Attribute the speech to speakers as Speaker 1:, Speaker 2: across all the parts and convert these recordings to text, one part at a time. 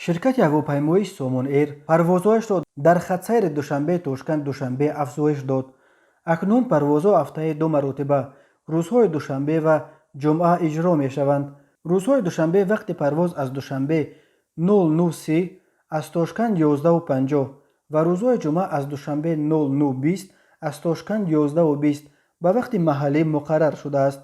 Speaker 1: Ширкати ҳавопаймоии «Сомон Эйр» парвозҳояшро дар хатсайри Душанбе Тошканд Душанбе афзоиш дод. Акнун парвозҳо ҳафтаи ду маротиба, рӯзҳои душанбе ва ҷумъа иҷро мешаванд. Рӯзҳои душанбе вақти парвоз аз Душанбе 09:30, аз Тошканд 11:50 ва рӯзҳои ҷумъа аз Душанбе 09:20, аз Тошканд 11:20 ба вақти маҳаллӣ муқаррар шудааст.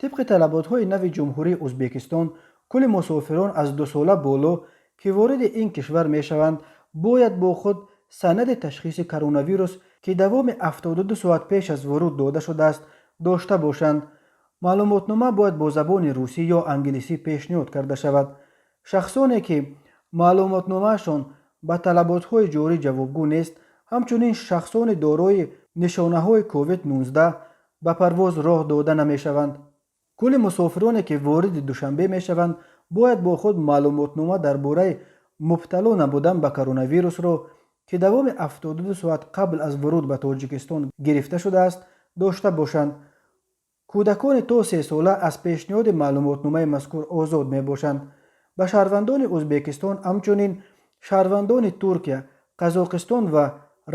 Speaker 1: Тибқи талаботҳои нави Ҷумҳурии Ӯзбекистон, кулли мусофирон аз 2 сола боло, ки вориди ин кишвар мешаванд, бояд бо худ санади ташхиси коронавирус, ки давоми 72 соат пеш аз вуруд дода шудааст, дошта бошанд. Маълумотнома бояд бо забони русӣ ё англисӣ пешниҳод карда шавад. Шахсоне, ки маълумотномаашон ба талаботҳои ҷорӣ ҷавобгӯ нест, ҳамчунин шахсони дорои нишонаҳои COVID-19 ба парвоз роҳ дода намешаванд. Кулли мусофироне, ки вориди Душанбе мешаванд, бояд бо худ маълумотнома дар бораи мубтало набудан ба коронавирусро, ки давоми 72 соат қабл аз вуруд ба Тоҷикистон гирифта шудааст, дошта бошанд. Кӯдакони то 3 сола аз пешниҳоди маълумотномаи мазкур озод мебошанд. Ба шаҳрвандони Ӯзбекистон, ҳамчунин шаҳрвандони Туркия, Қазоқистон ва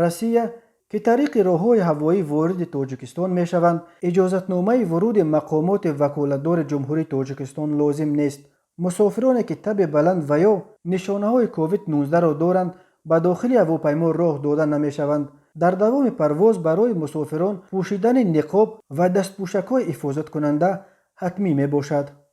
Speaker 1: Россия, ки тариқи роҳҳои ҳавоӣ вориди Тоҷикистон мешаванд, иҷозатномаи вуруди мақомоти ваколатдори Ҷумҳурии Тоҷикистон лозим нест. Мусофироне, ки таби баланд ва ё нишонаҳои COVID-19-ро доранд, ба дохили ҳавопаймо роҳ дода намешаванд. Дар давоми парвоз барои мусофирон пӯшидани ниқоб ва дастпӯшакҳои ҳифозаткунанда ҳатмӣ мебошад.